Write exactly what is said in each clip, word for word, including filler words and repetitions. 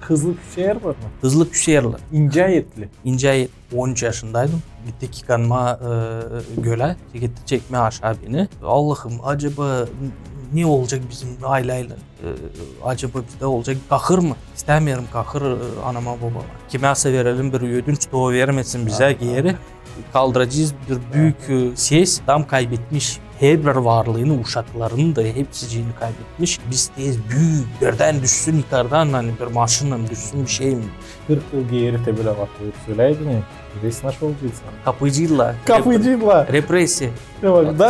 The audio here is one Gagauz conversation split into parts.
Hızlı küserlär mi? Hızlı küserlär. İncä etli. İncä et. On üç yaşındaydım. Gittik yıkanmaa, e, gölä. Gitti çekmää aşaa beni. Allahım, acaba ne olacek bizim aileyle? E, acaba bizdä olacek kahır mı? İstämeerim kahır, e, anama, babama. Kimä sä verelim bir ödünç, da o vermesin bizä geeri. Kaldıracez bir büük, e, ses. Adam kaybetmiş herbir varlıını, uşaklarını da hepsicini kaybetmiş. Biz teez büük, birdän düşsün yukardan, ani bir maşınnan düşsün, bir şey mi? Kırk yıl geeri te bölä lafları söläydin, biz nasıl olacez? Kapayaceydılar. Kapayaceydılar. Repressiya.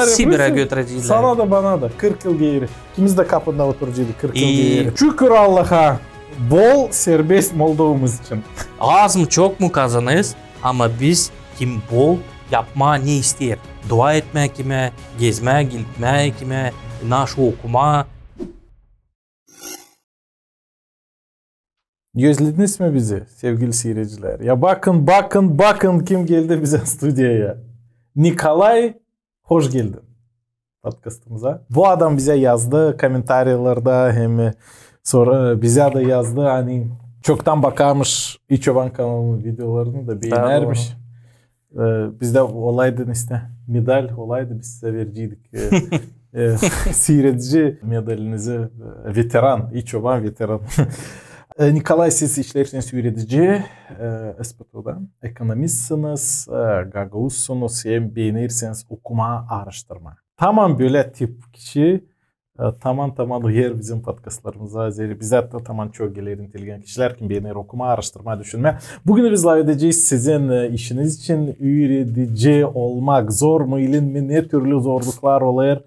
Sibirä götüreceydiler. Sana da, bana da. Kırk yıl geeri. İkimiz dä kapında oturaceydık kırk yıl geeri. Şükür Allaha, bol serbest Moldovamız için. Az mı, çok mu kazanêrız, ama biz kim bol yapmaa ne isteer. Dua etmää kimä, gezmää, gitmää kimä, naşı okumaa. Gözlediniz mi bizi, sevgili siiredicilär? Ya bakın, bakın, bakın, kim geldi bizim studiyaya. Nikolay, hoş geldin podkastımıza. Bu adam bizä yazdı komentariyalarda, hem sora bizä dä yazdı, ani çoktan bakarmış İ Çoban kanalının videolarını da beenärmiş. E, bizdä olaydı, işte, medal olaydı, biz sizä vereceydik, e, e, siiredici medalinizi, e, veteran, İ Çoban veteran. E, Nikolay, siz işleersiniz üüredici, e, S P T-da, ekonomistsiniz, e, gagauzsunuz, hem beenersiniz okumaa, aaraştırmaa. Taman bölä tip kişi, e, taman-taman uyar bizim podkastlarımıza, zerä bizä dä taman çok geler inteligent kişilär, kim beener okumaa, aaraştırmaa, düşünmää. Büün biz lafedecez sizin, e, işiniz için, üüredici olmak zor mu, ilin mi, ne türlü zorluklar olêr.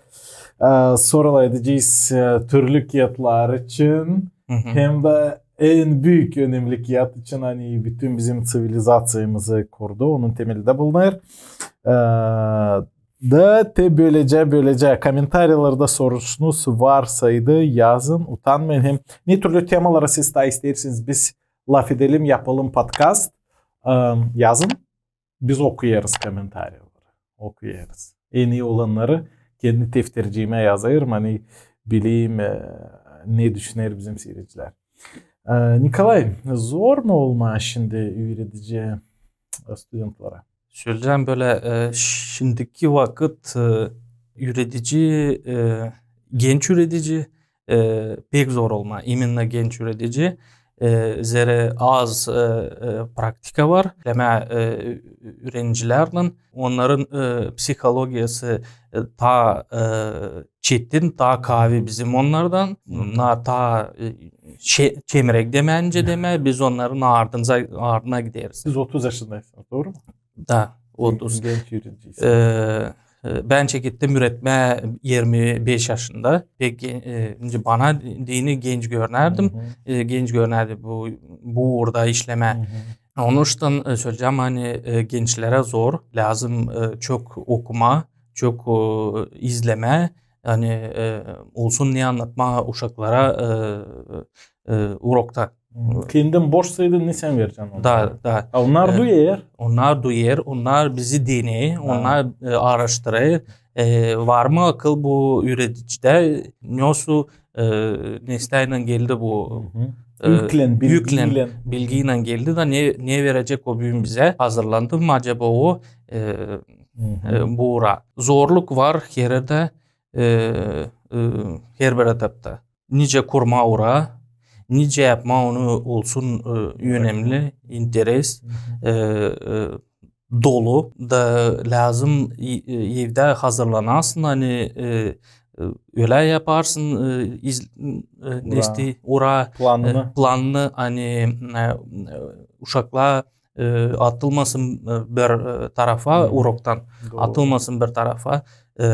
E, sora lafedecez, e, türlü kiyatlar için, hem dä en büük önemli kiyat için, ani bütün bizim ţivilizaţiyamızı kurdu, onun temelindä bulunêr. E, Da te bölecä, bölecä. Komentariyalarda soruşunuz varsaydı, yazın, utanmayın. Hem ne türlü temalara siz taa isteersiniz, biz lafedelim, yapalım podkast, e, yazın. Biz okuyêrız komentariyaları. Okuyêrız. En ii olannarı kendi defterciimä yazêrım, ani bileyim, e, ne düşüner bizim siiredicilär. E, Nikolay, zor mu olmaa şindi üüredici, e, studentlara? Söleyecäm bölä, e, şindiki vakıt, e, üüredici, e, genç üüredici, e, pek zor olmaa, imenno genç üüredici, e, zerä az, e, e, praktika var, demää, e, ü-, üürenicilärlän, onnarın, e, psihologiyası, e, taa, e, çetin, taa kaavi bizim onnardan, na-, taa, e, çe-, çemrek demää, nicä demää, biz onnarın ardınca, ardına gideriz. Siz otuz yaşındaysınız, dooru mu? Da, otuz. Genç üürediciysiniz. E, e, bän çekettim üüretmää irmi beş yaşında. Pek, e, nicä bana deyni genç görünärdim. E, genç görünärdi bu, bu uurda işlemää. Onuştan, e, söleyecäm, ani, e, gençlerä zor, lääzım, e, çok okumaa, çok, e, izlemää, ani, e, olsun ne annatmaa uşaklara, e, e, urokta. Kendin boşsaydın, ne sän verecän onnara? Da, da. A onnar duyêr. Onnar duyêr, onnar bizi dineer, onnar, e, aaraştırêr. E, var mı akıl bu üüredicidä, nesoy, e, nestäynän geldi bu, e, üüklän, bilgiylän geldi da ne, ne verecek o büün bizä? Hazırlandı mı acaba o, e, e, bu uura? Zorluk var hererdä, e, e, herbir etapta. Nicä kurmaa uura, nicä yapmaa onu olsun, e, önemli, interes, e, e, dolu da lääzım, e, e, evdä hazırlanasın, ani, e, e, ölä yaparsın, e, iz-, e, uura. Nesoy, uura, e, plannı, ani, e, e, uşaklar, e, atılmasın, e, bir, e, tarafa uroktan. Atılmasın bir tarafa. E,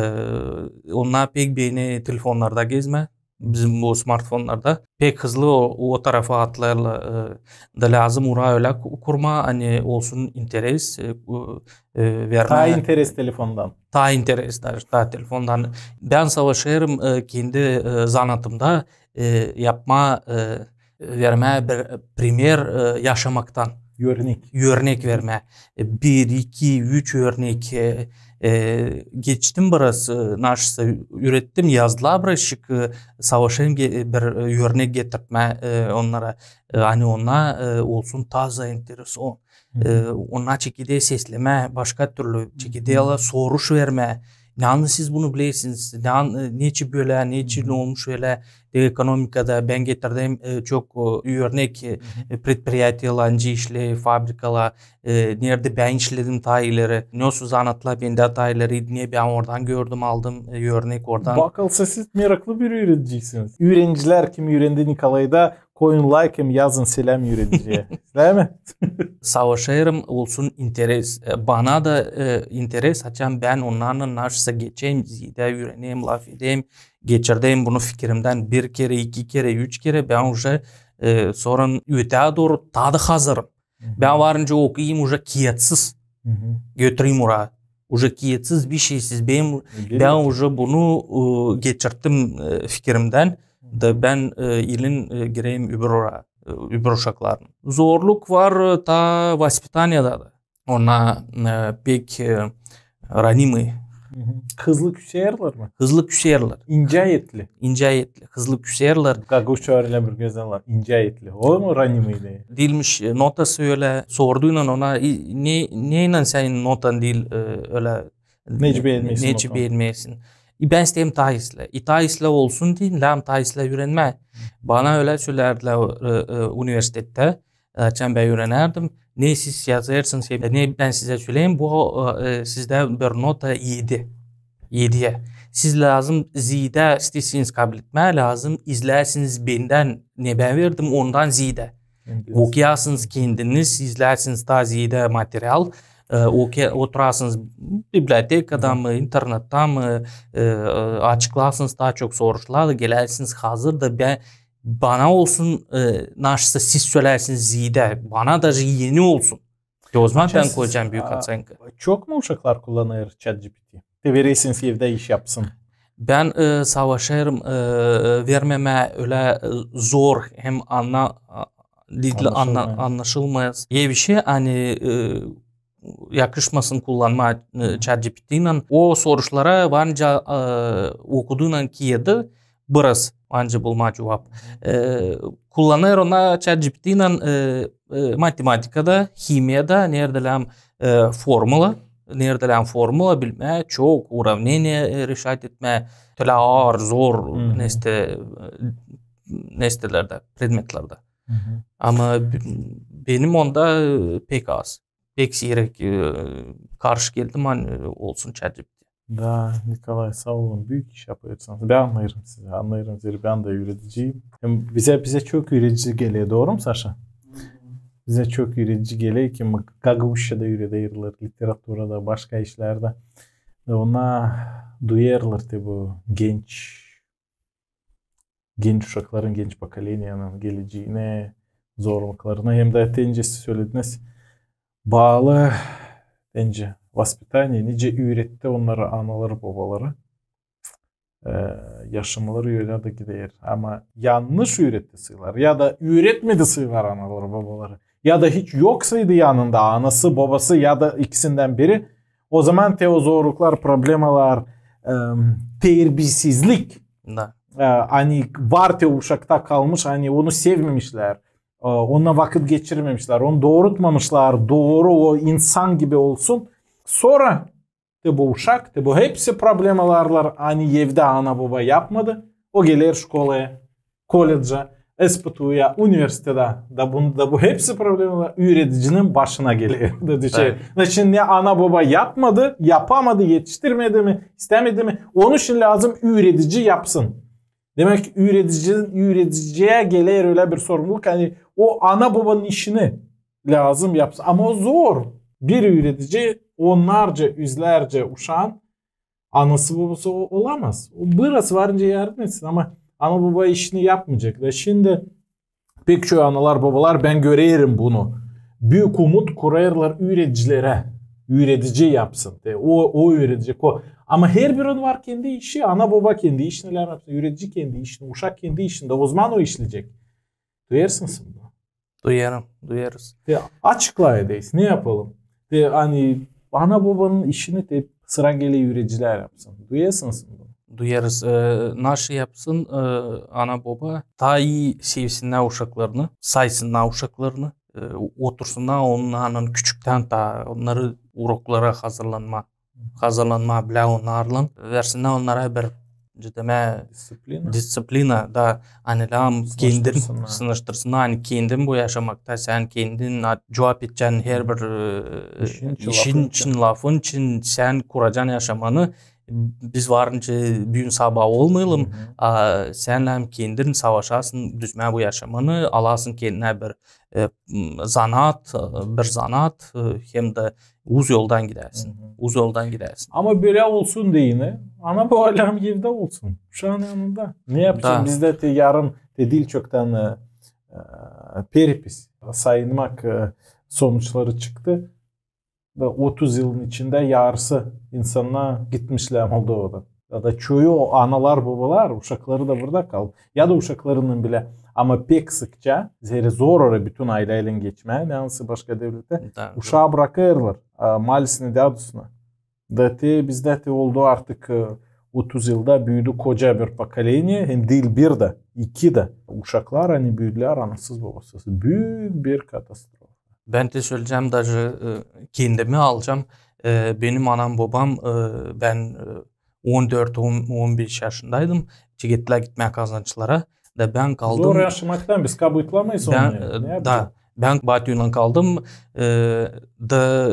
onnar pek beener telefonnarda gezmää. Bizim bu smartfonnarda pek hızlı o, o tarafa atlêêrlar, e, da lääzım uura ölä ku-, kurmaa, ani olsun interes, e, ku-, e, vermää. Taa interes telefondan. Taa interes, da, taa telefondan. Bän savaşêrım, e, kendi, e, zanaatımda, e, yapmaa, e, vermää bir primer, e, yaşamaktan. Örnek. Örnek vermää. E, bir, iki, üç örnek, e, e, geçtim biraz, e, naşısa ürettim, yazdılar birazçık, e, savaşêrım ge-, bir, e, örnek getirtmää, e, onnara. E, ani onnar, e, olsun taa zainteresovan. E, onnar çekeder seslemää, başka türlü çekeder soruş vermää. Neçin siz bunu bilersiniz? Ne, e, neçin bölä, neçin olmuş ölä? De ekonomikada bän getirdim, e, çok, e, örnek, e, предприятиелär, nicä işleer, fabrikalar, e, neredä bän işledim taa ileri, nesoy zanaatlar bendä taa ileri, ne bän oradan gördüm, aldım, e, örnek oradan. Bakılsa siz meraklı bir üüredicisiz. Üürenicilär, kim üürendi Nikolayda, koyun layk hem yazın seläm üürediciyä. Diil mi? Savaşêrım, olsun interes. E, bana da, e, interes, açan bän onnarlan naşısa geçerim, ziider üürenerim, lafederim, geçirerim bunu fikirimdän bir kerä, iki kerä, üç kerä, bän uje, e, sora ötää dooru taa da hazırım. Bän var nicä okuyêrım uje kiyatsız. Götürerim oraya. Uje kiyatsız, bişeysiz. Bän, bän uje bunu, e, geçirttim, e, fikirimdän. Da bän, e, ilin, e, girerim öbür oraya, e, öbür uşakların. Zorluk var, e, taa воспитаниеда da. Onnar, e, pek, e, ранимые. Hızlı küserlär mi? Hızlı küserlär. İncä etli. İncä etli. Hızlı küserlär. Gagauzça ölä bir gözäl laf. İncä etli. O mu ранимый deyni? Diilmiş, e, notası ölä. Sorduynam ona, i, ne, neynän senin notan diil, e, ölä, neçin begenmeersin. Neçin begenmeersin. E, bän isteerim taa islää. E, taa islää olsun deyni, lääzım taa islää üürenmää. Bana ölä sölärdilär, e, e, universitettä. E, açan bän üürenärdim. Ne siz yazêrsınız, ne bän sizä söleerim, bu, e, e, sizdä bir nota edi. Ediyä. Siz lääzım ziider, isteersiniz kabletmää, lääzım izleersiniz bendän, ne bän verdim, ondan ziider. Okuyêrsınız kendiniz, izleersiniz taa ziider material, e, oke-, oturarsınız bibliotekada mı, internettä mı, e, e, açıklarsınız taa çok soruşları, gelärsiniz hazır da bän bana olsun, e, naşısa siz sölärsiniz ziider. Bana da eni olsun. Ozaman bän koyacam büük oţenka. Çok mu uşaklar kullanêr ChatGPT? Te verersiniz evdä iş yapsın. Bän, e, savaşêrım, e, vermemää, ölä, e, zor hem anna-, a, diil, anna-, annaşılmaz. Ev işi, ani, e, yakışmasın kullanmaa, e, ChatGPT-nän. O soruşlara var nicä, e, okuduynan kiyedi, biraz var nicä bulmaa cuvap. E, kullanêr ona ChatGPT-nän, e, e, matematikada, himiyada, neredä lääzım, e, formula, neredä lääzım formula bilmää, çok уравнение, e, решать etmää, tölä aar, zor, nesnä, e, nesnelerdä, predmetlerdä. Ama b-, benim onda, e, pek az. Pek siirek, e, karşı geldim, ani, e, olsun ChatGPT. Da, Nikolay, saa olun, büük iş yapêrsınız. Bän annêêrım sizi, annêêrım, zerä bän dä üürediciyim. Hem bizä, bizä çok üüredici geler, dooru mu, Saşa? Bizä çok üüredici geler, kim gagauzçada üürederlär, literaturada, başka işlerdä. Da ona duyêrlar te bu genç genç uşakların, genç pokoleniyanın geleceyini, zorluklarını, hem dä te nicä sölediniz, baalı, te nicä, воспитание, nicä üüretti onnarı anaları, bobaları. E, yaşamaları ölä dä gider. Ama yannış üüretti sayılar ya da üüretmedi sayılar anaları, bobaları, ya da hiç yoksaydı yanında anası, bobası ya da ikisindän biri, ozaman te o zorluklar, problemalar, e, terbiyesizlik, e, ani var te uşakta kalmış, ani onu sevmemişlär, e, onunnan vakıt geçirmemişlär, onu doorutmamışlar dooru, o insan gibi olsun. Sora te bu uşak, te bu hepsi problemalarlar, ani evdä ana-boba yapmadı. O geler şkolaya, koledja, ispıtuya, universitetä. Da bu, da bu hepsi problemalar üüredicinin başına geler. Da düşer. Znači, ne ana-boba yapmadı, yapamadı, etiştirmedi mi, istämedi mi, onun için lääzım üüredici yapsın. Demäk, üüredicinin, üürediciyä geler ölä bir sorumluluk, ani o ana-bobanın işini lääzım yapsın. Ama o zor. Bir üüredici onnarca, üzlärcä uşaan anası-bobası o-, olamaz. O biraz var nicä yardım etsin, ama ana-boba işini yapmayacek. Da şindi pek çok analar, bobalar, bän görerim bunu, büük umut kurêrlar üüredicilerä. Üüredici yapsın. De, o, o üüredecek, o. Ama herbirinin var kendi işi. Ana-boba kendi işini lääzım yapsın, üüredici kendi işini, uşak kendi işini, da ozaman o işleyecek. Duyêrsınız bunu. Duyêrım, duyêrız. Ya, açıkla edeysin, ne yapalım? De, ani ana-bobanın işini te sıra geler üüredicilär yapsın. Duyêrsın bunu. Duyêrız. E, naşı yapsın, e, ana-boba taa ii sevsinnär uşaklarını, saysınnnar uşaklarını, e, otursunnar onnarlan küçüktän taa onnarı uroklara hazırlanmaa, hazırlanmaa bilä onnarlan, versinnär onnara bir, ciddi, disţiplina. Disţiplina, da, ani lääzım kendin sınıştırsınnar, ani kendin bu yaşamakta, sän kendin a-, cuvap edecän herbir, e, işin için, lafın için, sän kuracan yaşamanı, biz varınca büün-sabaa olmayalım, a, sän lääzım kendin savaşasın, düzmää bu yaşamanı, alasın kendinä bir, e, m, zanaat, e, bir zanaat, e, hem dä uz yoldan gidäsin. Uz yoldan gidäsin. Ama bölä olsun deyni, ana-boba lääzım evdä olsun. Uşaan yanında. Ne yapacez? Da. Bizdä te yarın, te diil çoktan, e, e, perepis, sayınmak, e, sonuçları çıktı. Da otuz yılın içindä yarısı insannar gitmişlär Moldovadan. Ya da çoyu analar-bobalar, uşakları da burada kaldı. Ya da uşaklarınnan bilä. Ama pek sıkça, zerä zor ora bütün ayleylan geçmää, neysä başka devletä. Da, uşaa brakêrlar, a, malisin dädusuna. Da te bizdä te oldu artık, e, otuz yılda büüdü koca bir pokoleniya, hem diil bir dä, iki dä. Uşaklar, ani büüdülär anasız-bobasız. Büük bir katastrofa. Bän te söleyecäm, daje, e, kendimi alacam. E, benim anam-bobam, e, bän, e, on dört, on, on beş yaşındaydım. Çekettilär gitmää kazançlara. Da bän kaldım. Zor yaşamaktan biz kabıtlamayız onu. Bän, e, da, bän bacımnan kaldım. E, da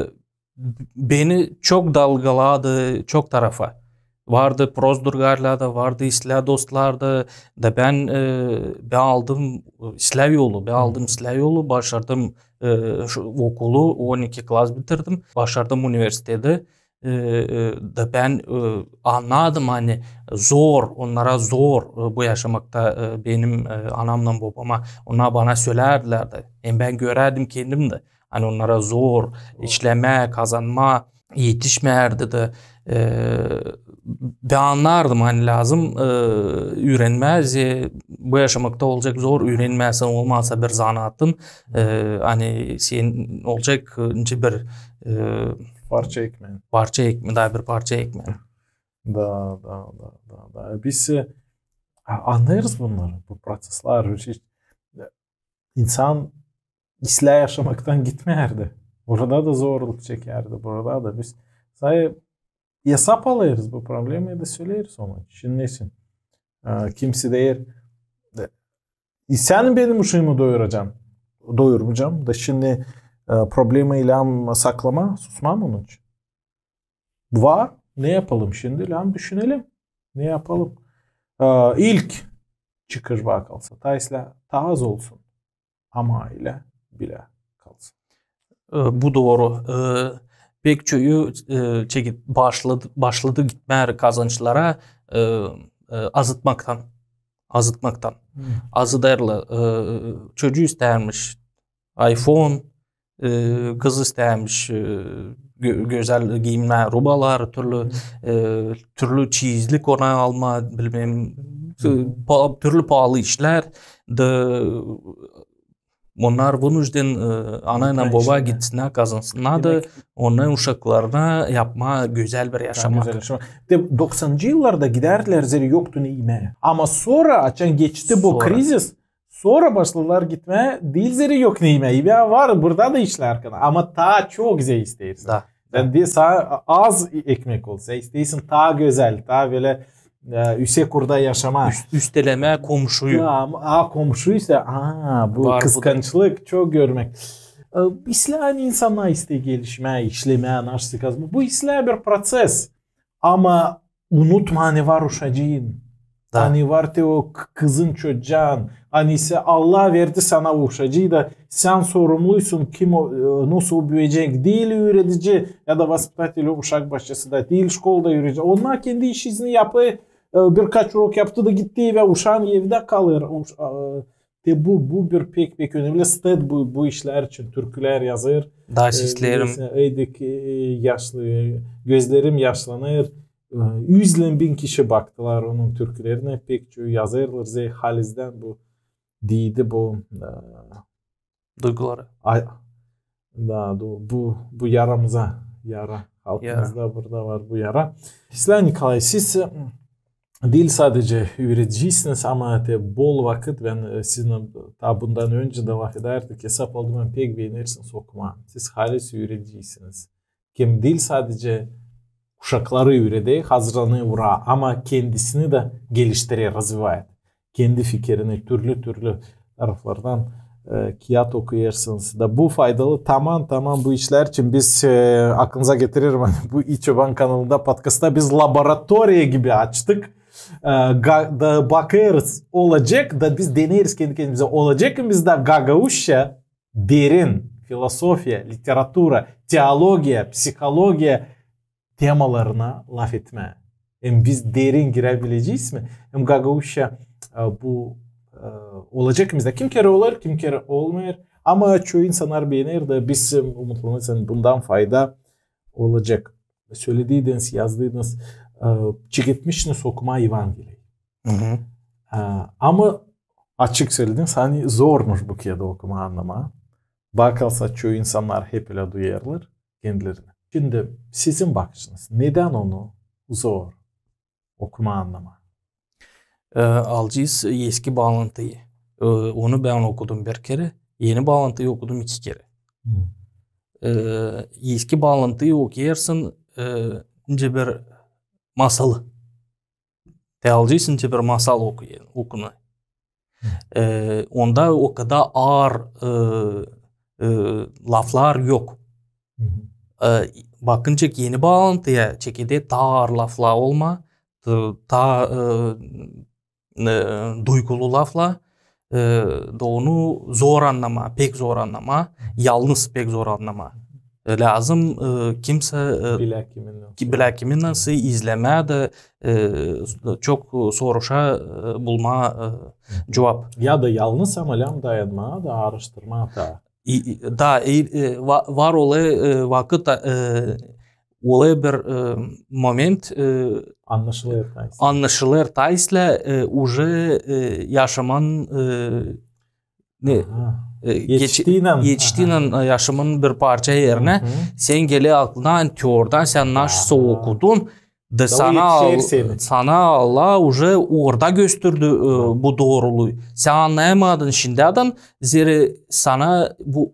beni çok dalgaladı, çok tarafa. Vardı prost drugarlar da, vardı islää dostlar da, da bän, e, bän aldım islää yolu, bän aldım islää yolu, başardım, e, şu okulu, on iki klas bitirdim, başardım universiteti. E, e, da bän, e, annadım, ani zor, onnara zor, e, bu yaşamakta, e, benim, e, anamnan bobama, onnar bana sölärdilär dä. Hem bän görärdim kendim dä. Ani onnara zor işlemää, kazanmaa, etişmärdi dä, e, bän annardım, ani lääzım, e, üürenmää, e, bu yaşamakta olacek zor, üürenmäsän, olmasa bir zanaatın, e, ani senin olacek, e, nicä bir, e, parça ekmeeyin. Parça ekme-, taa bir parça ekmeeyin. Da, da, da, da, da. Biz, e, a-, annêêrız bunnarı, bu proţesleri. İnsan islää yaşamaktan gitmärdi. Burada da zorluk çekärdi, burada da. Biz say-, esap alêrız bu problemayı da söleeriz ona. Şindi nesin? E, kimsä deer, e, sän benim uşaamı doyuracan, doyurmayacam. Da şindi, e, problema lääzım saklamaa, susmaa mı onun için? Var. Ne yapalım şindi? Lääzım düşünelim. Ne yapalım? E, ilk çıkış bana kalsa, taa islää taa az olsun. Ama aylä bilä kalsın. E, bu dooru. E, pek çoyu, e, çekip başladı, başladı gitmää kazançlara, e, e, azıtmaktan. Azıtmaktan. Azıdêrlar. E, çocuu istärmiş iPhone, e, kız istärmiş, e, gö-, gözäl giyinmää rubalar, türlü, e, türlü çeyizlik ona almaa, bilmäm, e, pa-, türlü paalı işlär. Da onnar vınujden, e, anaylan boba gitsinnär, kazansınnar da, onnar uşaklarına yapmaa gözäl bir yaşamak. Te doksancı yıllarda gidärdilär, zerä yoktu ne imää. Ama sora, açan geçti bu krizis, sora başladılar gitmää, diil zerä yok ne imää. İmää var, burada da işlär kana. Ama taa çok zey isteersin. Da. Sän deyni az ekmek olsun, isteersin taa gözäl, taa bölä, e, üüsek urda yaşamaa. Üst-, üstelemää komşuyu. Ya, a, komşuysa, a, bu kıskançlık, çok görmäk. E, islää, ani insannar isteer gelişmää, işlemää, naştı kazmaa. Bu islää bir proţes. Ama unutma, ani var uşacıın. Da. Ani var te o k-, kızın, çocuun. Ani sä Allah verdi sana o uşacıı da sän sorumluysun, kim o, e, nasıl o büüyecek. Diil üüredici ya da vaspitatel uşak başçası da, diil şkolada üüredici. Onnar kendi işini yapêr, e, birkaç urok yaptı da gitti evä, uşaan evdä kalêr. Uş-, e, te bu, bu bir pek, pek önemli. Sted bu, bu işlär için türkülär yazêr. Da, e, isteerim. Mesela, Eydik, e, yaşlı, gözlerim yaşlanêr. E, üzlän bin kişi baktılar onun türkülerinä, pek çoyu yazêrlar, zey halizdän bu, deydi bu, e, duyguları. A-, da, du-, bu, bu yaramıza yara. Halkımızda burada var bu yara. İslää Nikolay, siz, e, diil sadecä üüredicisiniz, ama te bol vakıt, bän, e, sizinnän taa bundan öncä dä lafedärdik, esap aldın, bän pek beenersiniz okumaa. Siz halis üüredicisiniz. Kim diil sadecä uşakları üüreder, hazırlanêr uraa, ama kendisini dä geliştirer, razvivayt. Kendi fikirini türlü-türlü taraflardan, e, kiyat okuyêrsınız. Da bu faydalı, taman, taman bu işlär için biz, e, aklınıza getirerim, ani bu İ Çoban kanalında, podkastta biz laboratoriya gibi açtık. E, ga-, da bakêrız, olacek, da biz deneeriz kendi kendimizä, olacek mı bizdä gagauzça derin filosofiya, literatura, teologiya, psihologiya temalarına lafetmää. Hem biz derin giräbilecez mi? Hem gagauzça, e, bu, e, olacek mı bizdä? Kim kerä olêr, kim kerä olmêêr. Ama çoyu insannar beener da biz, e, umutlanêrız, ani bundan fayda olacek. Sölediydiniz, yazdıydınız, e, çeketmişsiniz okumaa Evangeliyi. E, ama açık sölediniz, ani zormuş bu kiyatı okumaa, annamaa. Bakarsa, çoyu insannar hep ölä duyêrlar kendilerini. Şindi sizin bakışınız, nedän onu zor okumaa, annamaa? E, alacez Eski Baalantıyı. E, onu bän okudum bir kerä, Eni Baalantıyı okudum iki kerä. E, Eski Baalantıyı okuyêrsın, e, nicä bir masalı. Te alacez nicä bir masal okuyêr, okuna. E, onda o kadar aar, e, e, laflar yok. E, bakınca Eni Baalantıya, çekeder taa aar laflar olmaa, t-, taa, e, e, duygulu laflar, e, da onu zor annamaa, pek zor annamaa, yalnız pek zor annamaa. E, lääzım, e, kimsä, e, bilä kimin nasıl, izlemää da, e, çok soruşa, e, bulmaa, e, cuvap. Ya da yalnız, ama lääzım dayanmaa da, aaraştırmaa da. Da, e, e, va-, var olêr, e, vakıt, e, olêr bir, e, moment, e, annaşılêr taa islää, annaşılêr taa islää, e, uje, e, yaşaman, e, ne, e, geçtiynän, geçtiynän, e, yaşaman bir parça erinä, sän geler aklına, ani teordan sän naşısa okudun, da sana, sana Allah uje orada gösterdi, e, bu dooruluu. Sän annayamadın şindän, zerä sana bu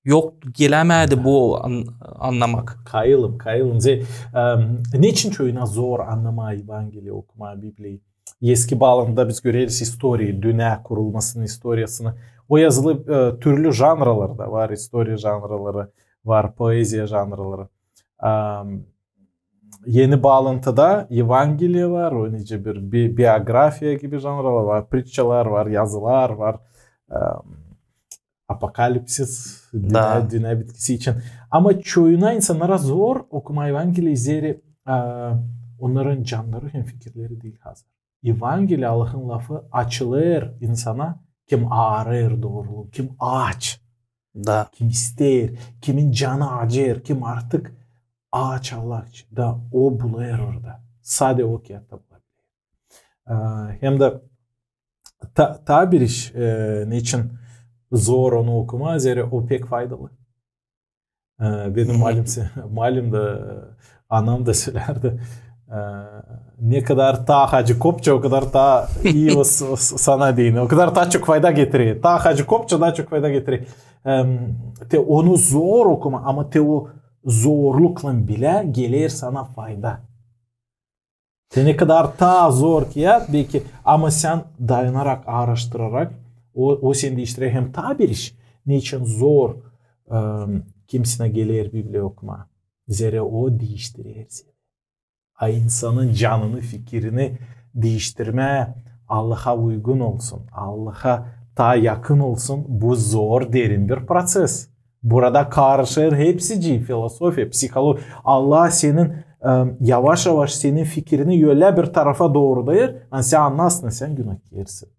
yok, gelämedi bu an-, annamak. Kayılım, kayılım. Ze-, em, neçin çoyuna zor annamaa Evangeliyi, okumaa Bibliyayı? Eski Baalantıda biz göreriz istoriyayı, dünnä kurulmasının istoriyasını. O yazılı, e, türlü janralarda var, istoriya janraları var, poeziya janraları. Em, Eni Baalantıda Evangeliya var, o nicä bir bi-, biografiya gibi janralar var, pritçalar var, yazılar var, em, apokalipsis, dünnä, dünnä bitkisi için. Ama çoyuna insannara zor okumaa Evangeliyi, zerä, e, onnarın cannarı hem fikirleri diil hazır. Evangeliya, Allahın lafı, açılêr insana, kim aarêr dooruluu, kim aaç, da, kim isteer, kimin canı acêêr, kim artık aaç Allah için. Da o bulêr orada. Sade o kiyatta bulabilir. E, hem dä ta-, taa bir iş, e, neçin zor onu okumaa, zerä o pek faydalı. E, benim malim se-, malim da, anam da sölärdi. E, ne kadar taa acı kopça, o kadar taa ii o s-, o s-, sana deyni. O kadar taa çok fayda getirer. Taa acı kopça, taa çok fayda getirer. Em, te onu zor okumaa, ama te o zorluklan bilä geler sana fayda. Te ne kadar taa zor kiyat, belki, ama sän dayanarak, aaraştırarak, o, o seni diiştirer. Hem taa bir iş, neçin zor, em, kimsiyä geler Bibliya okumaa. Zerä o diiştirer seni. A insanın canını, fikirini diiştirmää Allaha uygun olsun, Allaha taa yakın olsun, bu zor, derin bir proţes. Burada karışêr hepsicii, filosofiya, psihologiya. Allah senin, e, yavaş-yavaş senin fikirini ölä bir tarafa doorudêr, ani sän annasın, sän günahkersin.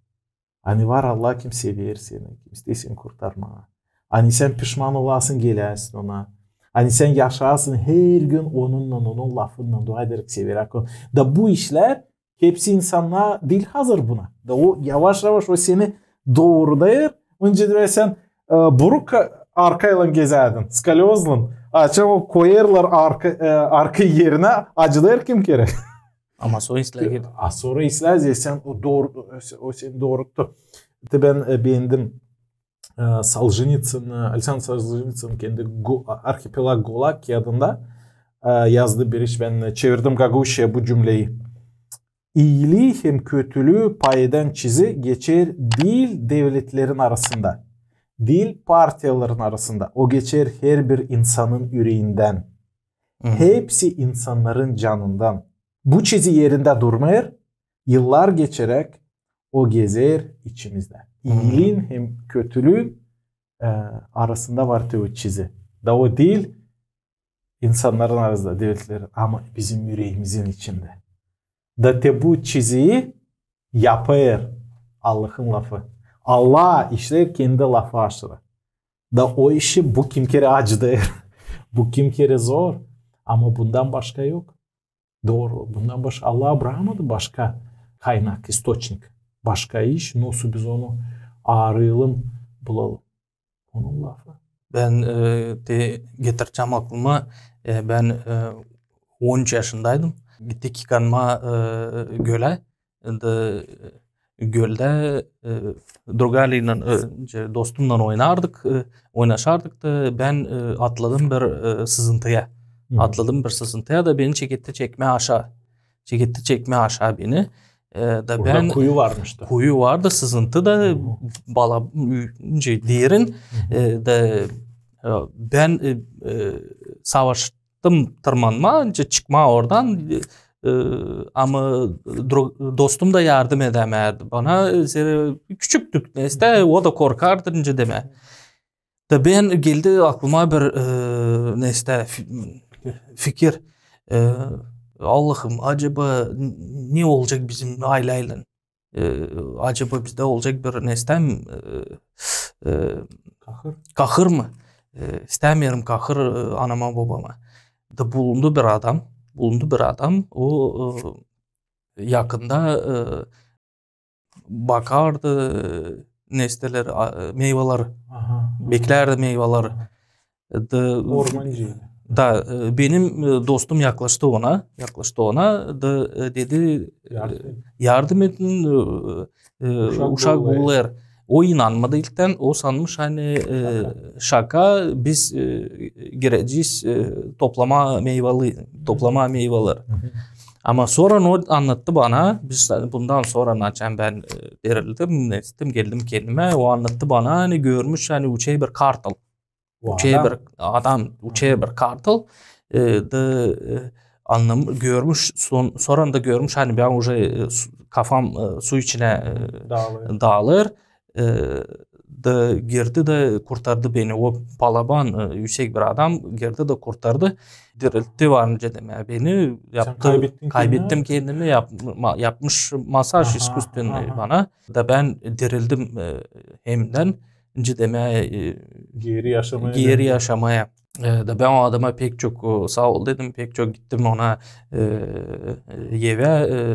Ani var Allah, kim sever seni, kim isteer seni kurtarmaa. Ani sän pişman olasın, geläsin Ona. Ani sän yaşaasın her gün Onunnan, Onun lafınnan, dua ederäk, severäk Onu. Da bu işlär hepsi insannar diil hazır buna. Da o yavaş-yavaş o seni doorudêr. Öncä dä sän e, buruk arkaylan gezärdin, skoliozlan. Açan o koyêrlar arka, e, arka erinä, acıdêr kim kerä. Ama sora islää geri. A sora islää, sen o dooru, o seni dooruttu. Te bän, e, beendim, e, Soljenitsin, e, Aleksandr Soljenitsin kendi Go-, Arhipelag Gulag kiyadında, e, yazdı bir iş, bän, e, çevirdim gagauzçaya bu cümleyi. İilii hem kötülüü pay edän çizi geçer diil devletlerin arasında, diil partiyaların arasında. O geçer herbir insanın üreendän. Hepsi insannarın canından. Bu çizi erindä durmêêr, yıllar geçeräk o gezer içimizdä. İiliin hem kötülüün, e, arasında var te o çizi. Da o diil insannarın arasında, devletlerin, ama bizim üreemizin içindä. Da te bu çiziyi yapêr Allahın lafı. Allah işleer kendi lafı aşırı. Da o işi bu kim kerä acıdêr. Bu kim kerä zor. Ama bundan başka yok. Dooru. Bundan başka Allah brakmadı başka kaynak, istoçnik. Başka iş, nasıl biz onu arayalım, bulalım. Onun lafı. Bän, e, te getircäm aklıma, e, bän, e, on üç yaşındaydım. Gittik yıkanmaa, e, gölä. Da, e, göldä, e, drugarlan, e, dostumnan oynardık, e, oynaşardık da bän, e, atladım bir, e, sızıntıya. Atladım bir sızıntıya da beni çeketti çekmää aşaa. Çeketti çekmää aşaa beni. E, da bän kuyu vardı, sızıntı da bala, derin. E, da, e, bän, e, e, savaştım tırmanmaa, çıkmaa oradan. E, ama dostum da yardım edämärdi bana. E, zerä küçüktük, neysä, o da korkardı, nicä demää. Da bän geldi aklıma bir, e, neysä, fi-, fikir. E, Allahım, acaba n-, ne olacek bizim aylaylan? E, acaba bizdä olacek bir, neysä, e, e, kahır mı? E, istämeerim kahır, e, anama, bobama. Da bulundu bir adam, bulundu bir adam, o, e, yakında, e, bakardı, e, neysä, a, e, meyvalar, beklärdi meyvalar. Da, ormancı. Da, e, benim, e, dostum yaklaştı ona, yaklaştı ona, da, e, dedi, e, yardım edin, e, e, uşak buulêr. O inanmadı ilktän, o sanmış, ani, e, şaka, biz, e, girecez, e, toplamaa meyvalı, toplamaa meyvalar. Ama sora o annattı bana, biz bundan sora, açan bän, e, dirildim, neysä, geldim kendimä, o annattı bana, ani görmüş, ani uçêr bir kartal. Uçêr bir adam, uçêr bir kartal. E, da, e, annam-, görmüş, son-, sora da görmüş, ani bän uje, e, su-, kafam, e, su içinä, e, daalêr. E, da girdi da kurtardı beni. O palaban, e, üüsek bir adam girdi da kurtardı. Diriltti, var nicä demää, beni yaptı. Kaybettim kendimi, yapma-, yapmış masaj iskusstvennoy bana. Da bän dirildim, e, hemdän. Nicä demää, e, geeri yaşamaya. E, da bän o adama pek çok, e, saa ol dedim, pek çok gittim ona, e, e, evä, e,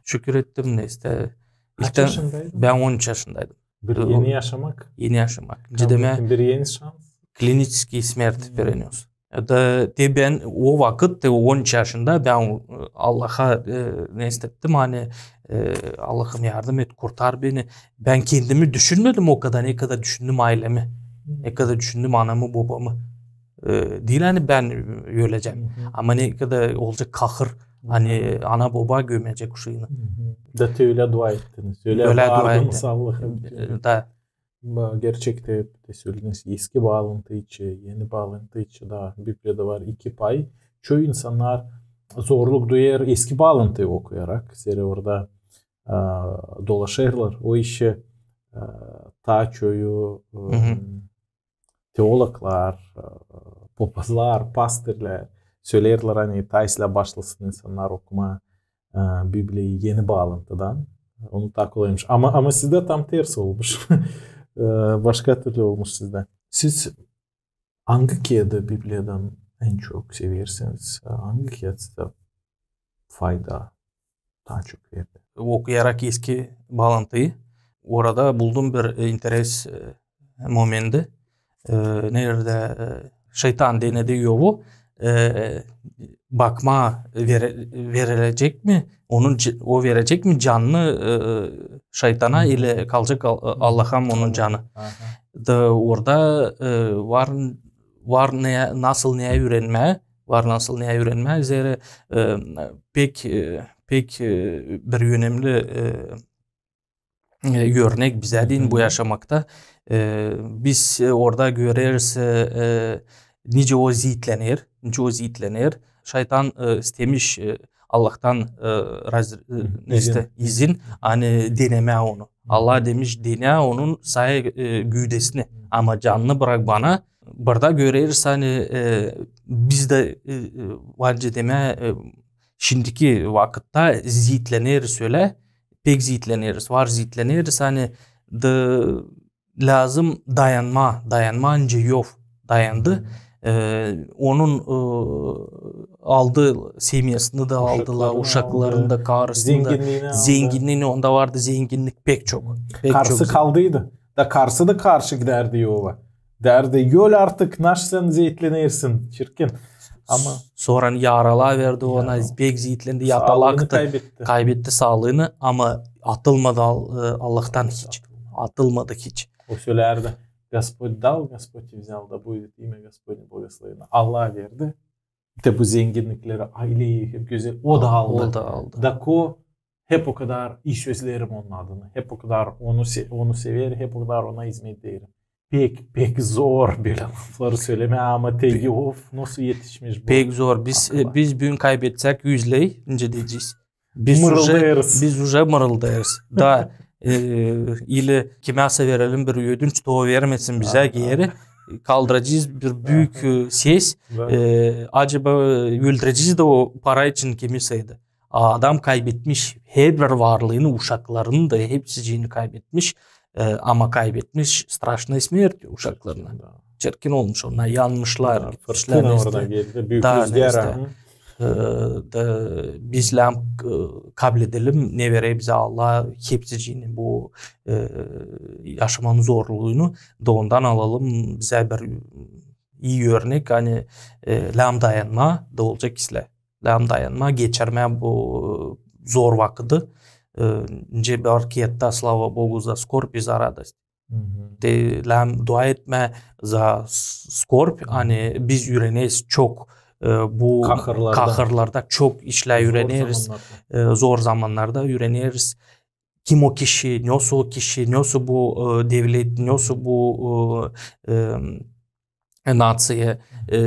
şükür ettim, neysä. Kaç yaşındaydın? Bän on üç yaşındaydım. Bir eni yaşamak. Eni yaşamak. Nicä demää, bir eni şans. Kliniçeskiy smert perenöz. Da te bän o vakıt, te on üç yaşında bän, e, Allaha, e, ne istettim, ani, e, Allahım, yardım et, kurtar beni. Bän kendimi düşünmedim o kadar, ne kadar düşündüm aylemi. Ne kadar düşündüm anamı, bobamı. E, diil ani bän ölecäm. Ama ne kadar olacek kahır, ani ana, boba gömecek uşaanı. Da te ölä dua ettiniz. Ölä dua ettim. Allaha. E, da. Gerçektä, te sölediniz, eski baalantı için, eni baalantı için, da Bibliyada var iki pay. Çoyu insannar zorluk duyêr eski baalantıyı okuyarak, zerä orada, e, dolaşêrlar. O işä, e, taa çoyu, e, teologlar, e, popazlar, pastorlar söleerlär, ani taa islää başlasın insannar okumaa, e, Bibliyayı eni baalantıydan. Onu taa kolaymış. Ama, ama sizdä tam tersi olmuş. E, başka türlü olmuş sizdä. Siz angı kiyadı Bibliyadan en çok seversiniz? Angı kiyat sizdä fayda taa çok verdi? Okuyarak eski baalantıyı, orada buldum bir, e, interes, e, momenti. E, neredä, e, şeytan denedi Yovu, e, bakmaa vere-, verilecek mi? Onun ce-, o verecek mi canını, e, şeytana, ile kalacek Al-, Allaha mı onun canı? Da orada, e, var, var ne, nasıl ne üürenmää, var nasıl ne üürenmää üzeri, e, pek, e, pek, e, bir önemli, e, e, örnek bizä deyni bu yaşamakta. E, biz, e, orada göreriz, e, e, nicä o ziitlener, nicä o ziitlener. Şeytan, e, istemiş, e, Allahtan, e, raz-, e, neste, izin, ani denemää onu. Allah demiş, denä onun say, e, güüdesini, ama canını bırak bana. Burada göreriz, ani, e, biz dä, e, e, var nicä demää, e, şindiki vakıtta ziitleneriz ölä, pek ziitleneriz, var ziitleneriz, ani da lääzım dayanmaa, dayanmaa, nicä Yov dayandı. E, onun, e, aldı semyasını da aldılar, uşaklarını da, karısını da, zenginniini, onda vardı zenginnik pek çok, pek çok. Karısı kaldıydı. Da karısı da karşı gidärdi Yova. Derdi, öl artık, naş sän ziitlenersin, çirkin. Ama sora yaralaa verdi ona, pek ziitlendi, yatalaktı, kaybetti saalıını, ama atılmadı Al-, e, Allahtan hiç. Atılmadı hiç. O sölärdi, Господь дал, Господь и взял, да будет имя Господне благословено. Allah verdi. Te bu zenginnikleri, aileyi hep gözäl, o da aldı. O da aldı. Da ko hep o kadar ii sözlerim onun adını. Hep o kadar onu se-, onu severim, hep o kadar ona izmet deerim. Pek, pek zor bölä lafları sölemää, ama te Yov nasıl etişmiş bu. Pek zor. Biz, e, biz büün kaybetsäk üz ley, nicä deyecez? Biz uje, biz uje mırıldêêrız. Da, e, ili kimäsä verelim bir ödünç, da o vermesin bizä geeri. Kaldıracez bir büük, e, ses. E, acaba, e, öldürecez dä o para için kimiseydi. A, adam kaybetmiş, herbir varlıını, uşaklarını da, hepsicini kaybetmiş. E, ama kaybetmiş страшная смерть uşaklarını. Çirkin olmuş, onnar yanmışlar, gitmişlär. Fırtına orada geldi, büük rüzgar. E, da biz lääzım, e, kabledelim, ne verer bizä Allah, hepsicini bu, e, yaşamanın zorluunu, da ondan alalım bizä bir ii örnek, ani, e, lääzım dayanmaa, da olacek islää. Lääzım dayanmaa, geçirmää bu zor vakıdı. E, nicä bir kiyattä, слава Богу, за скорбь и за радость. Te lääzım dua etmää za s-, скорбь, ani biz üüreneriz çok, e, bu kahırlarda çok işlär üüreneriz, e, zor zamannarda üüreneriz. Kim o kişi, nesoy o kişi, nesoy bu, e, devlet, nesoy bu, e, e, naţiya, e,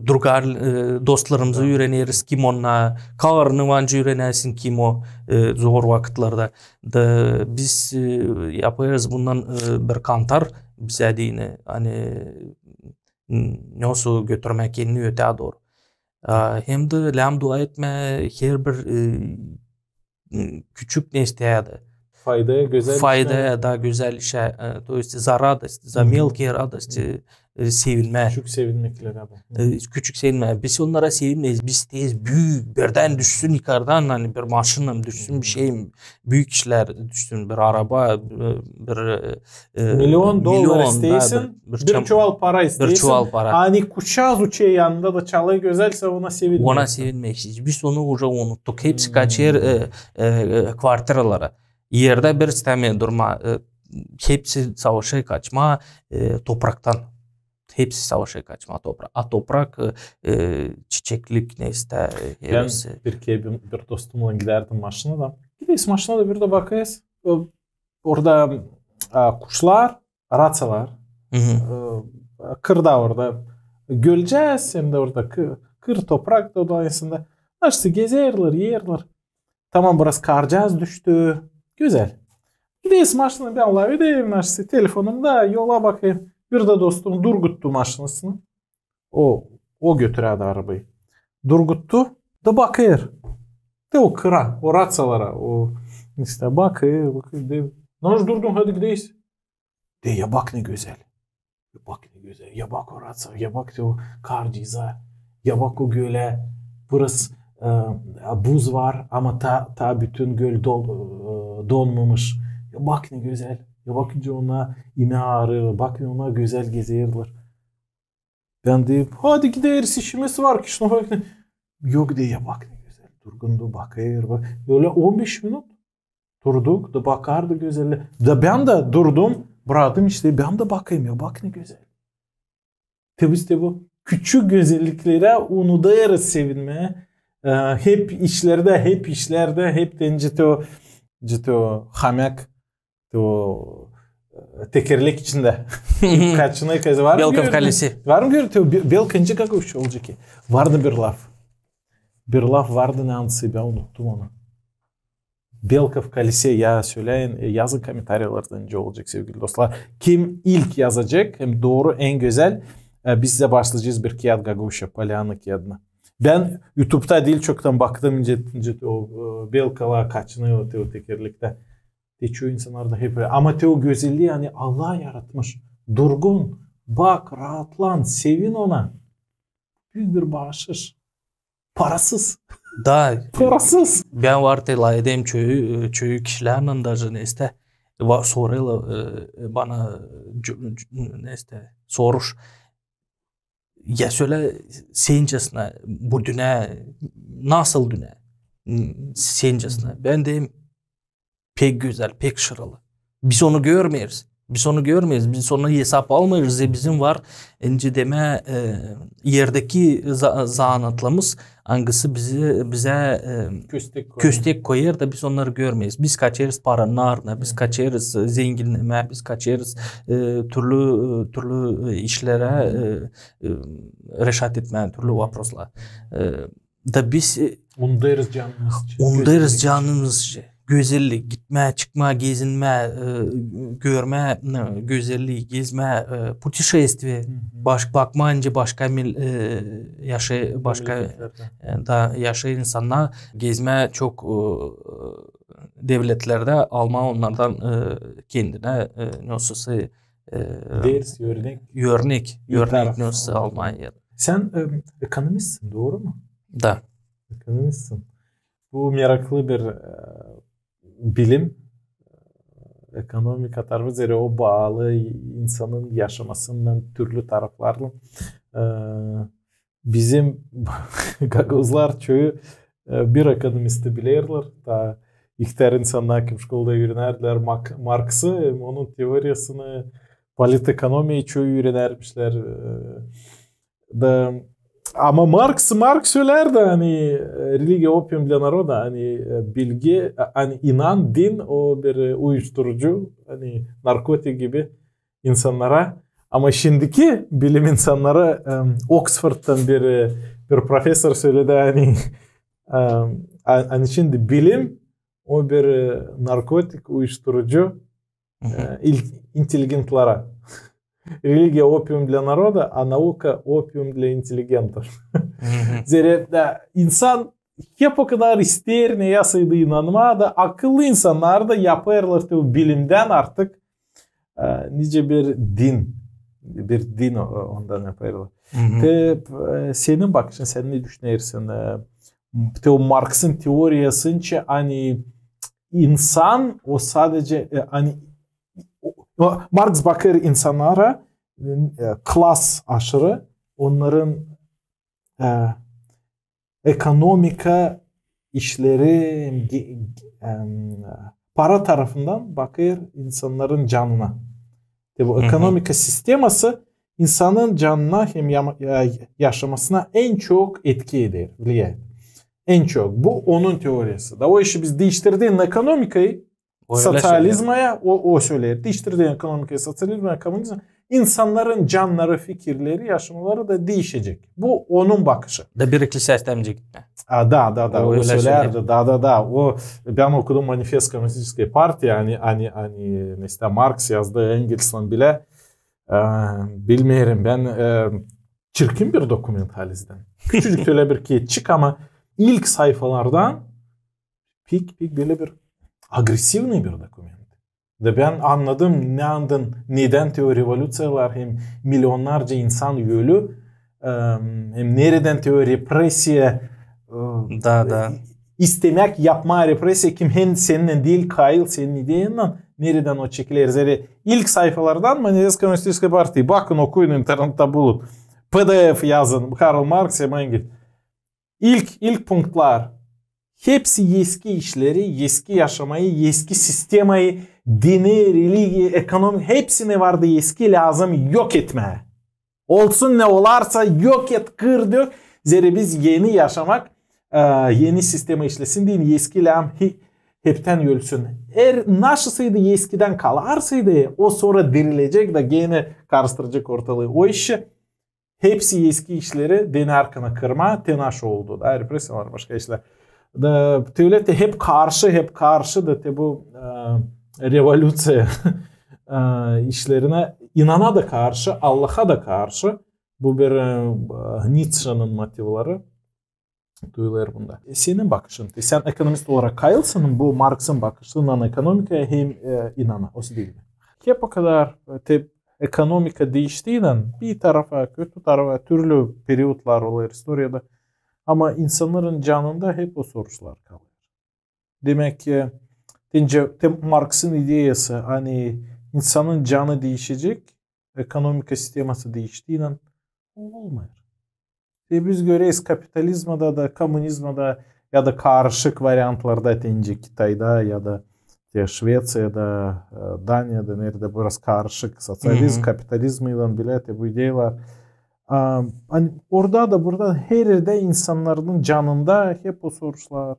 drugar, e, dostlarımızı üüreneriz, kim onnar, karını var nicä üürenäsin, kim o, e, zor vakıtlarda. Da biz, e, yapêrız bundan, e, bir kantar bizä deyni, ani, n-, nesoy götürmää kendini öteyä dooru. A, hem dä lääzım dua etmää herbir, e, küçük nesteyä dä. Faydaya, gözäl işlär. Faydaya da gözäl işä, e, то есть за радость, за мелкие радости, e, sevinmää. Küçük sevinmeklerä bu. E, küçük sevinmää. Biz onnara sevinmeeriz. Biz isteeriz büük, birdän düşsün yukardan, ani bir maşina düşsün, bir şey, büük işlär düşsün, bir araba, e, bir, e, milyon dolar isteersin, bir çuval para isteersin. Bir çuval para. Ani kuşçaaz uçêr yanında da çalêr gözäl, sän ona sevinmeersin. Ona sevinmeersin. Biz onu uje unuttuk. Hepsi kaçêr, e, e, e, kvartiralara. Erdä bir istämeer durmaa, e, hepsi savaşêr kaçmaa, e, topraktan. Hepsi savaşêr kaçmaa topra-, a toprak, e, e, çiçeklik, ne istä, e, hepsi. Bän bir kerä bir, bir dostumnan gidärdim maşinada. Gideriz maşinada, bir dä bakêrız. E, orada, e, kuşlar, raţalar. E, kırda orada. Gölcääz, hem dä orada kı-, kır toprak da, da aslında. Naştı gezerlär, erlär. Tamam, biraz karcağız düştü. Gözäl. Gideriz maşinada, bän lafederim, naştı, telefonumda, yola bakêrım. Bir dä dostum durguttu maşinasını. O, o götürärdi arabayı. Durguttu da bakêr. Te o kıra, o raţalara, o, işte, bakêr, bakêr, deer: "Naş durdun, hadi gideriz." Deer: "Ya bak ne gözäl. Ya bak ne gözäl. Ya bak o raţa, ya bak te o karcıza. Ya bak o gölä. Biraz, e, buz var, ama taa, taa bütün göl dol-, e, donmamış. Ya bak ne gözäl." Ya bakınca ona imää aarêêr, bakın ona gözäl gezerlär. Bän deerim, hadi gideriz, işimiz var, kişinä bak ne. Yok, deer, ya bak ne gözäl. Durgun da bakêr, bak. Ölä on beş minut durduk da bakardı gözäl. Da bän dä durdum, braktım işleri, bän dä bakêrım, ya bak ne gözäl. Te biz te bu küçük gözelliklerä unudêrız sevinmää. E, hep işlerdä, hep işlerdä, hep te nicä te o, nicä te o hamyak, te o, e, tekerlek içindä. Kaçınêr kazı var mı? Белка в колесе. Var mı gördün? Te o be-, belka nicä gagauzça olacek ki? Vardı bir laf. Bir laf vardı, ne ansı, bän unuttum onu. Белка в колесе, ya söläyin, e, yazın komentariyalarda, nicä olacek, sevgili dostlar. Kim ilk yazacek, hem dooru, en gözäl, e, biz sizä başlayacez bir kiyat gagauzça, Polyana kiyadını. Bän YouTube'da diil çoktan baktım, nicä, nicä o, e, belkalar kaçınêr o, te o tekerlektä. Te çoyu insannarda hep ölä. Ama te o gözellii, ani Allah yaratmış. Durgun, bak, raatlan, sevin ona. Büük bir baaşış. Parasız. Da. Parasız. Bän var te lafedäm çoyu, çoyu kişilärlän, daje neysä, va-, sorêrlar, e, bana, c-, c-, neysä, soruş. Ya sölä, sencäsinä, bu dünnä nasıl dünnä? Sencäsinä. Bän deerim, pek gözäl, pek şırılı. Biz onu görmeeriz. Biz onu görmeeriz. Biz onu esap almêêrız. E, bizim var, nicä demää, e, erdeki za-, zanaatlarımız, angısı bizi, bizä, e, köstek koyêr. Köstek koyêr da biz onnarı görmeeriz. Biz kaçêrız paranın aarına, biz kaçêrız, e, zenginnemää, biz kaçêrız, e, türlü, e, türlü, e, işlerä, e, e, reşat etmää, türlü voproslar. E, Da biz, e, unudêrız canımız için. Unudêrız canımız için. Gözellik, gitmää, çıkmaa, gezinmää, e, görmää, e, gözellii, gezmää, e, путешествие, baş-, bakmaa nicä başka mil-, e, yaşa-, başka, e, da yaşêêr insannar, gezmää çok, e, devletlerdä, almaa onnardan, e, kendinä, e, nasıl, e, ders, örnek. Örnek, örnek nasıl almaa. Sän, e, ekonomistsin, dooru mu? Da. Ekonomistsin. Bu meraklı bir, e, bilim. Ekonomika tarafı, zerä o baalı insanın yaşamasından türlü taraflarlan. E, bizim gagauzlar çoyu, e, bir ekonomisti bilerlär. Taa ihtär insannar, kim şkolada üürenärdilär Mak-, Marksı, hem onun teoriyasını, politekonomiyayı çoyu üürenärmişlär. E, Da, ama Marks, Marks sölärdi, ani, e, религия опиум для народа, ani, e, bilgi, e, ani inan, din o bir, e, uyuşturucu, ani narkotik gibi insannara. Ama şindiki bilim insannarı, e, Oksfordtan bir, e, bir professor söledi, ani, e, a-, ani şindi bilim o bir, e, narkotik, uyuşturucu, e, интеллигентlara. Религия опиум для народа, а наука опиум для интеллигентов. Zerä da insan hep o kadar isteer, ne yasaydı inanmaa da, akıllı insannar da yapêrlar te o bilimdän artık, e, nicä bir din, bir din o-, ondan yapêrlar. Te, e, senin bakışın, sän ne düşünersin, e, te o Marksın teoriyasınca, ani insan o sadece, e, ani o, o, Marks bakêr insannara, e, klas aşırı, onnarın, e, ekonomika işleri, ge-, em, para tarafından bakêr insannarın canına. Te bu ekonomika sisteması insanın canına hem yama-, ya-, yaşamasına en çok etki eder, влияет. En çok. Bu onun teoriyası. Da o işi biz diiştirdiynän ekonomikayı, soţializmaya, o, o söleer. Diiştirdiynän ekonomikayı, soţializmaya, komunizmaya, insannarın cannarı, fikirleri, yaşamaları da diişecek. Bu onun bakışı. Da bir-iki seslemcik. A, da, da, da. O ölä sölärdi. Da, da, da. O, bän okudum Manifest Коммунистической партии, ani, ani, ani, neysä, Marks yazdı, Engelslan bilä. E, bilmeerim, bän, e, çirkin bir dokument halizdän. Küçücük ölä bir kiyatçık, ama ilk sayfalardan pek, pek bölä bir agresivnıy bir dokument. Da bän annadım, ne andan, nedän te o revolüţiyalar hem milyonnarca insan ölü, e, hem neredän te o represiya, e, da, da, istemäk yapmaa represiya, kim hem seninnän diil, kayıl senin ideyannan, neredän o çekiler. Zerä ilk sayfalardan Manevrskaya Komunistiskaya Partiya. Bakın, okuyun, internettä bulun. P D F yazın, Karl Marks hem Engels. İlk, ilk punktlar. Hepsi eski işleri, eski yaşamayı, eski sistemayı, dini, religiya, ekonomi, hepsi ne vardı eski, lääzım yok etmää. Olsun ne olarsa, yok et, kır, dök. Zerä biz eni yaşamak, e, eni sistema işlesin deyni, eski lääzım he-, heptän ölsün. Er nasılsaydı eskidän kalarsaydı, o sora dirilecek da genä karıştıracek ortalıı. O işi hepsi eski işleri deyni arkana kırmaa, te naşı oldu da represiyalar, başka işlär. Da, te ölä te hep karşı, hep karşı da te bu, e, revolüţiya, e, işlerinä inana da karşı, Allaha da karşı. Bu bir, e, Nicşenin motivleri duyulêr bunda. E, senin bakışın, te sän ekonomist olarak kayılsın bu Marksın bakışınnan ekonomikaya hem, e, inana, o değil mi? Hep o kadar, e, te ekonomika diiştiynän bir tarafa, kötü tarafa, türlü periodlar olêr istoriyada. Ama insannarın canında hep o soruşlar kalêr. Demäk ki, deyni, te Marksın ideyası, ani insanın canı diişecek, ekonomika sisteması diiştiynän, o olmêêr. E, biz göreriz kapitalizmada da, komunizmada ya da karışık variantlarda, deyni, Kitayda ya da te Şvetsiyada, e, Daniyada, neredä biraz karışık soţializm, kapitalizmnän bilä te bu ideyalar. A, ani orada da, burada, her erdä insannarın canında hep o soruşlar.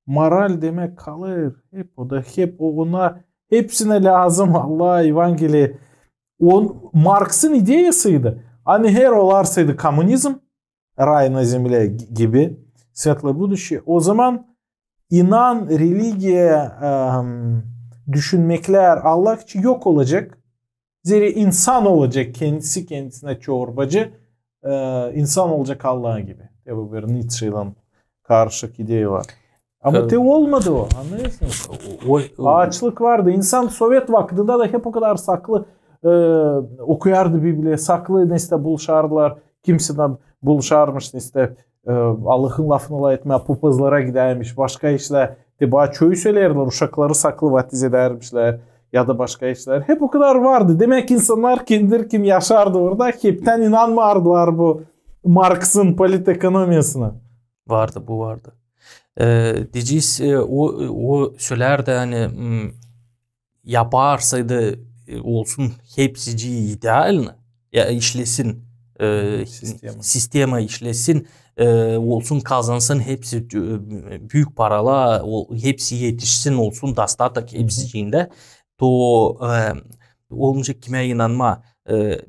Moral demäk kalêr, hep o da, hep o, ona, hepsinä lääzım Allah, Evangeliya. O Marksın ideyasıydı. Ani her olarsaydı komunizm, рай на земле gibi, светлое будущее, o zaman inan, religiya, em, düşünmeklär, Allah için yok olacek. Zerä insan olacek kendisi kendisinä çorbacı, e, insan olacek Allah gibi. Te bu bir Nicşeylän karışık ideya var. Ama te olmadı o, annêêrsınız? O, o, açlık vardı. İnsan sovet vakıdında da hep o kadar saklı, e, okuyardı Bibliya, saklı nesä buluşardılar. Kimseyä buluşarmış nesä, e, Allahın lafını lafetmää, papazlara gidärmiş, başka işlär. Te bana çoyu söleerlär, uşakları saklı vatiz edärmişlär ya da başka işlär. Hep o kadar vardı. Demäk, insannar kendileri kim yaşardı orada, heptän inanmardılar bu Marksın politekonomiyasına. Vardı, bu vardı. E, deyecez, e, o, o sölärdi, ani, m, yaparsaydı, e, olsun hepsicii idealno, ya işlesin, e, sistema işlesin, e, olsun, kazansın hepsi, e, büük paralar, o, hepsi etişsin, olsun dostatok hepsicindä, to, e, olmayacek kimä inanmaa. E,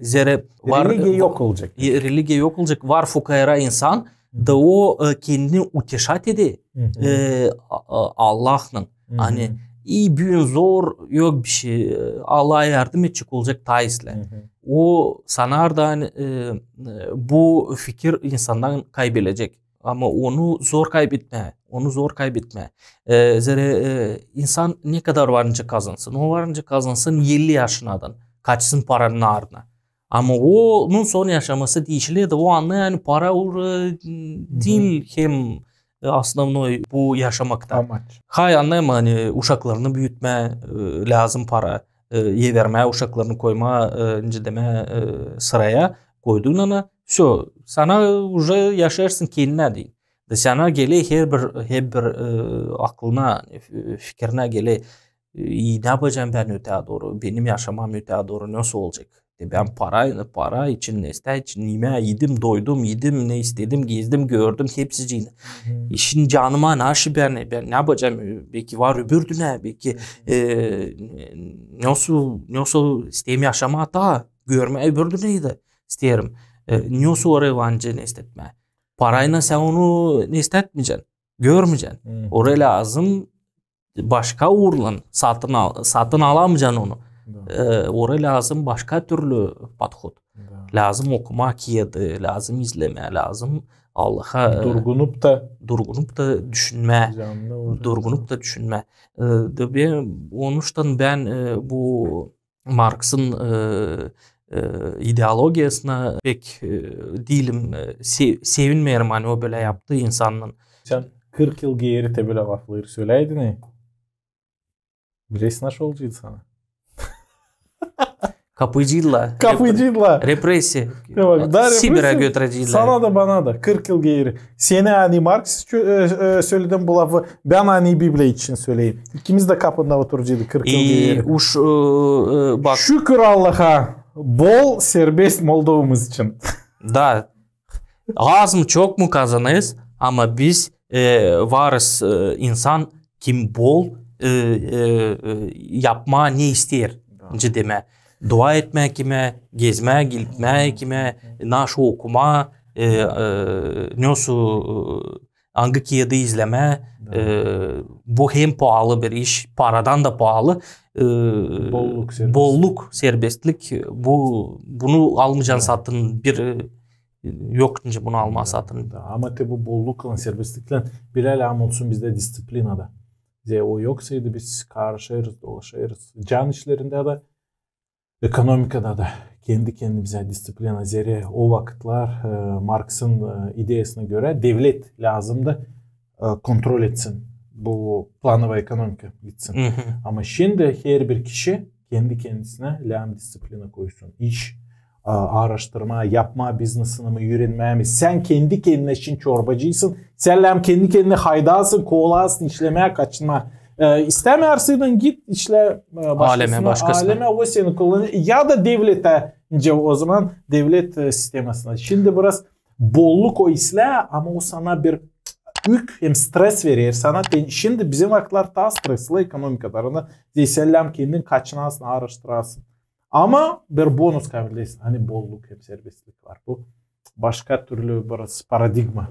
zerä var, religiya yok olacek. E, religiya yok olacek. Var fukaara insan, da o, e, kendini uteşat eder, e, a, a, Allahnın. Ani, i büün zor, yok bişey, e, Allah yardım edecek, olacek taa islää. O sanar da, ani, e, e, bu fikir insandan kaybelecek. Ama onu zor kaybetmää, onu zor kaybetmää. E, zerä, e, insan ne kadar varınca kazansın, o varınca kazansın elli yaşınadan, kaçsın paranın ardına. Ama onun son yaşaması diişiler da o annêêr, ani para ur-, e, diil hem, e, основной bu yaşamakta. Amaç. Hay, annêêrım, ani uşaklarını büütmää, e, lääzım para, e, evermää uşaklarını, koymaa, e, nicä demää, e, sıraya, koyduynana, всё, sana уже yaşêêrsın kendinä deyni. Da sana geler herbir, herbir, e, aklına, e, fikirinä geler, e, ne yapacam bän ötää dooru, benim yaşamam ötää dooru nasıl olacek? E, bän para, para için, neyse için, imää idim, doydum, idim, ne istedim, gezdim, gördüm, hepsicini. Şindi canıma naşı bän, bän ne yapacam? Beki var öbür dünnä, beki, e, nasıl, nasıl isteerim yaşamaa taa, görmää öbür dünnäyä dä isteerim. E, nasıl oraya varınca ne istetmää? Paraylan sän onu ne istetmeycän, görmeycän. Oraya lääzım başka uurlan satın al-, satın alamaycan onu. E, oraya lääzım başka türlü подход. Lääzım okumaa kiyedi, lääzım izlemää, lääzım Allaha, e, durgunup da, durgunup da düşünmää. Durgunup da düşünmää. E, da bän, onuştan bän, e, bu Marksın, e, e, ideologiyasına pek, e, diilim, e, se-, sevinmeerim, ani o bölä yaptı insanın. Sän kırk yıl geeri te bölä lafları söläydin, e? Bilersin, nasıl olaceydı sana? Kapayaceydılar. Kapayaceydılar. Repressiya. Sibirä götüreceydiler. Sana da, bana da. Kırk yıl geeri. Sän ani Marks için söledim bu lafı, bän ani Bibliya için söleyim. İkimiz dä kapında oturaceydık kırk yıl geeri. Şükür Allaha, bol serbest Moldovamız için. Da, az mı, çok mu kazanêrız, ama biz varız insan, kim bol yapmaa ne isteer. Nicä demää, dua etmää kimä, gezmää, gitmää kimä, naşı okumaa, nesoy, angı kiyadı izlemää. Bu hem paalı bir iş, paradan da paalı. Bolluk, serbestlik, bu, bunu almayacan satın bir, yok nicä bunu almaa satın. Ama te bu bolluklän, serbestliklän bir lääzım olsun bizdä disţiplina da. Zerä o yoksaydı, biz karışêrız, dolaşêrız can işlerindä dä, ekonomikada da kendi-kendimizä disţiplina. Zerä o vakıtlar Marksın ideyasına görä devlet lääzımdı kontrol etsin, bu planovaya ekonomika gitsin. Ama şindi herbir kişi kendi-kendisinä lääzım disţiplina koysun. İş, aaraştırmaa, yapmaa biznesini mi, üürenmää mi. Sän kendi-kendinä şindi çorbacıysın. Sän lääzım kendi-kendini haydasın, kovalasın işlemää, kaçınmaa. İstämeersin, git işlä başkasına, alemä, o seni kullanêr. Ya da devletä, nicä o zaman devlet sistemasına. Şindi biraz bolluk o islää, ama o sana bir yük hem stres verer sana. Şindi bizim vakıtlar taa stresli ekonomika tarafından. Zerä sän lääzım kendin kaçınasın, aaraştırasın. Ama bir bonus kableersin, ani bolluk hem serbestlik var. Bu başka türlü biraz paradigma.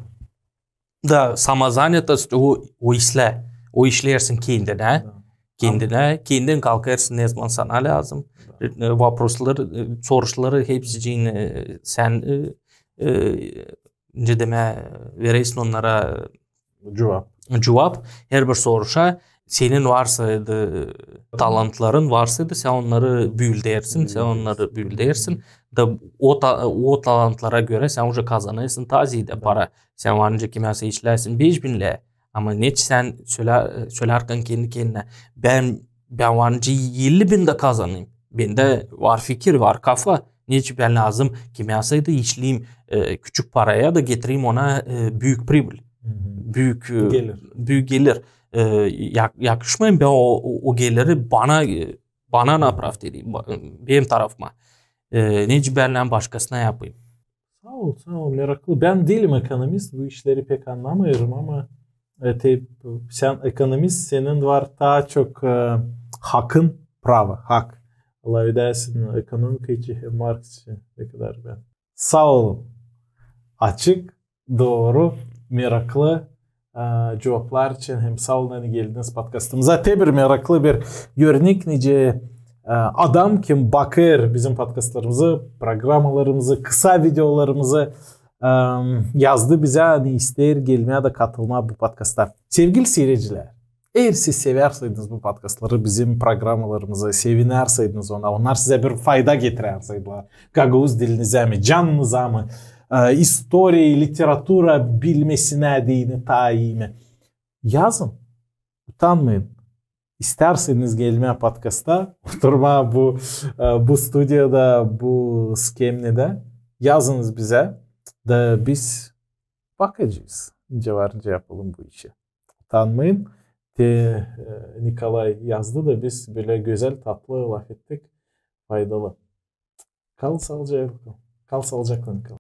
Da, самозанятость, o islää, o işleersin kendinä, kendinä, kendin kalkêrsın ne zaman sana lääzım. Voprosları, soruşları hepsicini sän, nicä demää, veräsin onnara cuvap. Cuvap herbir soruşa. Senin varsaydı talantların, varsaydı, sän onnarı büüldärsin, sän onnarı büüldärsin. Da o talantlara görä sän uje kazanêrsın taa ziidä para. Sän var nicä kimäsä işlärsin beş bin lää, ama neçin sän sölärkän kendi-kendinä, bän, bän var nicä elli bin dä kazanayım. Bendä var fikir, var kafa. Neçin bän lääzım kimäsä işleyim küçük paraya da getireyim ona büük pribil, büük gelir. Yakışmêêr bän o geliri bana, bana направить edeyim, benim tarafıma. Neçin bän lääzım başkasına yapayım. Saa ol, saa ol, meraklı. Bän diilim ekonomist, bu işleri pek annamêêrım, ama sän ekonomist, senin var taa çok hakın, pravo, hak. Lafedärsin ekonomika için hem Marks için, ne kadar bän. Saa olun. Açık, dooru, meraklı cuvaplar için hem saa olun, ani geldiniz podkastımıza. Te bir meraklı bir örnek, nicä adam, kim bakêr bizim podkastlarımızı, programalarımızı, kısa videolarımızı yazdı bizä, ani isteer gelmää da katılmaa bu podkasta. Sevgili siiredicilär, eer siz severseydiniz bu podkastları, bizim programalarımızı, sevinärseydiniz ona, onnar sizä bir fayda getirärseydilär, gagauz dilinizä mi, canınıza mı, istoriya, literatura bilmesinä deyni taa ii mi, yazın, utanmayın. İstärseydiniz gelmää podkasta, oturmaa bu, bu studiyada, bu skemnedä, yazınız bizä, da biz bakacez, nicä var nicä yapalım bu işi. Utanmayın. Te Nikolay yazdı da biz bölä gözäl, tatlı lafettik, faydalı. Kal saalıcaklan, kal saalıcaklan, Nikolay.